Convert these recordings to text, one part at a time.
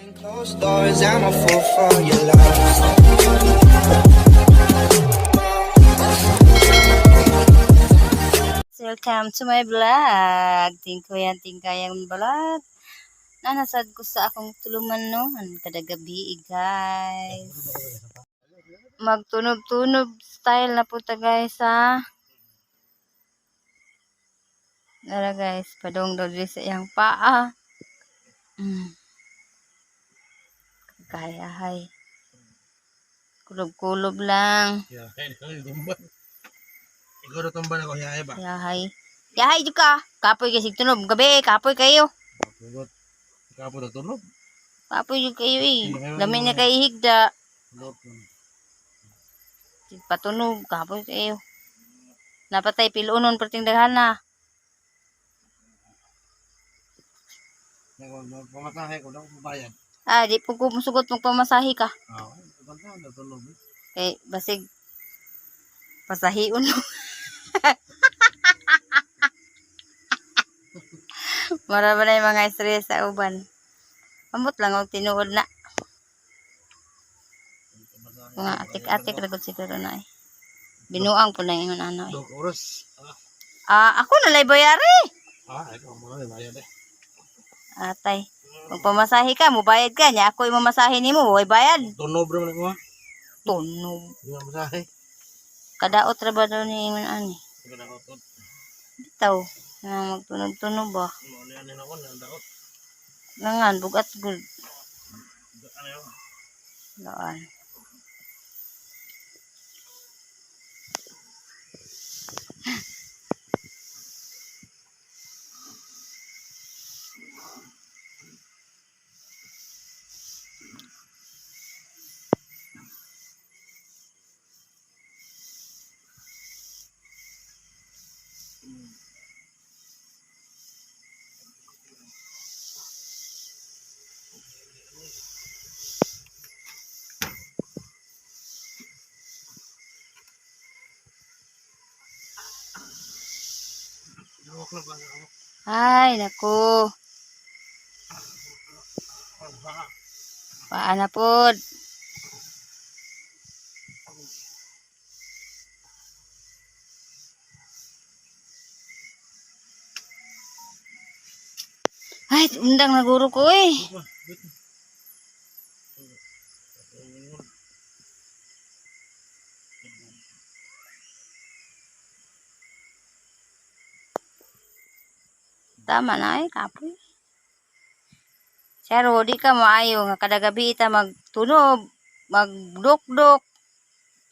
Closed doors, I'm a fool for your love. Welcome to my vlog. Tingko yan, tingkayang vlog. Nanasad ko sa akong tuluman noon. Kada gabi, guys. Magtunob-tunob style na po ta, guys, ha. Nara, guys. Padong daw diri sa iyang paa. Kaya, hay. Kulob-kulob lang. Ya, tumban. Ikaw na tumban ako, yahay ba? Yahay. Yahay, di ka. Kapoy kasi tunob. Gabi, kapoy kayo. Pugot. Ikaw po natunog. Kapoy jud kayo eh. Dami na kay higda. Patunog, kapoy kayo. Napatay pilunon perting daghan na. Pamasahe ko, daw bayad. Ah, di po ko musugot magpamasahe ka. Ah, banta natunog. Kay basig pasahion mo. Mara ba na yung mga istorya sa uban? Ambot lang og tinuod na. Mga atik-atik ra gud siguro na eh. Binuang po na ingon ano eh. Dok oras. Ah, ako na lay bayari. Ah, ikaw mo na bayad eh. Atay. Kung pamasahe ka, mubayad ka niya. Ako yung mamasahe nimo, way bayad. Tunob ra man mo. Tunog. Di ba masahe? Kadaot ra ba daw ni ingon ani? Ikaw na ko. Bitaw. Na magtunog-tunog ba? Mo ni ani na ko na daot. Nangan, bugat gud. Ano yun? Laan. Hawak lang ba ako? Ay, naku. Paa na pod. Ay, undang na guro ko eh. Tama na eh, kapoy. Sero, di ka maayo nga kada gabi ita magtunog, magdukdok.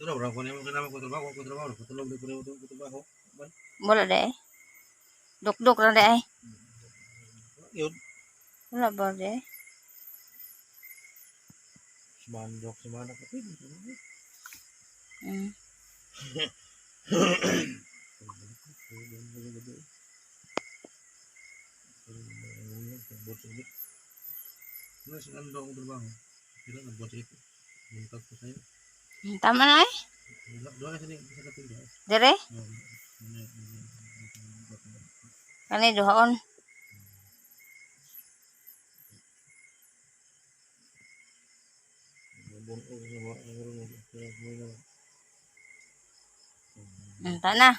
Tunob ra ko nimo kinama ko trabaho, ko trabaho, ko tunob ko nimo ko trabaho. Wala de eh. Dukduk ra de eh. Yun. Wala ba de eh? Sumandok, sumandok. Tama na eh. Dire? Kani duhaon. Ta na.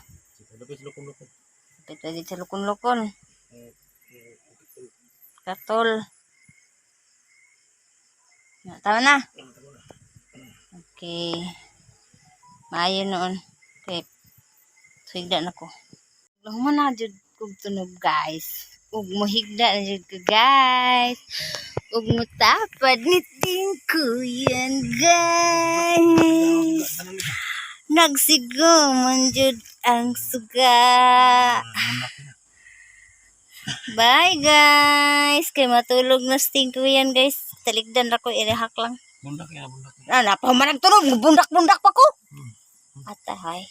Pito di sa lukon-lukon. Katol. Na, tama na. Okay. Maayo noon. Okay. Higda na ko. Human na jud kog tunog, guys. Ug mohigda na jud ko, guys. Ug mutapad ni Tingkuyan, guys. Nagsigo man jud ang suga. Bye, guys. Kay matulog na si Tingkuyan, guys. Taligdan ra ko irehak lang. Bundak ya, bundak. Ah, napahuman ang tunog. Bundak-bundak pa ko. Atahay.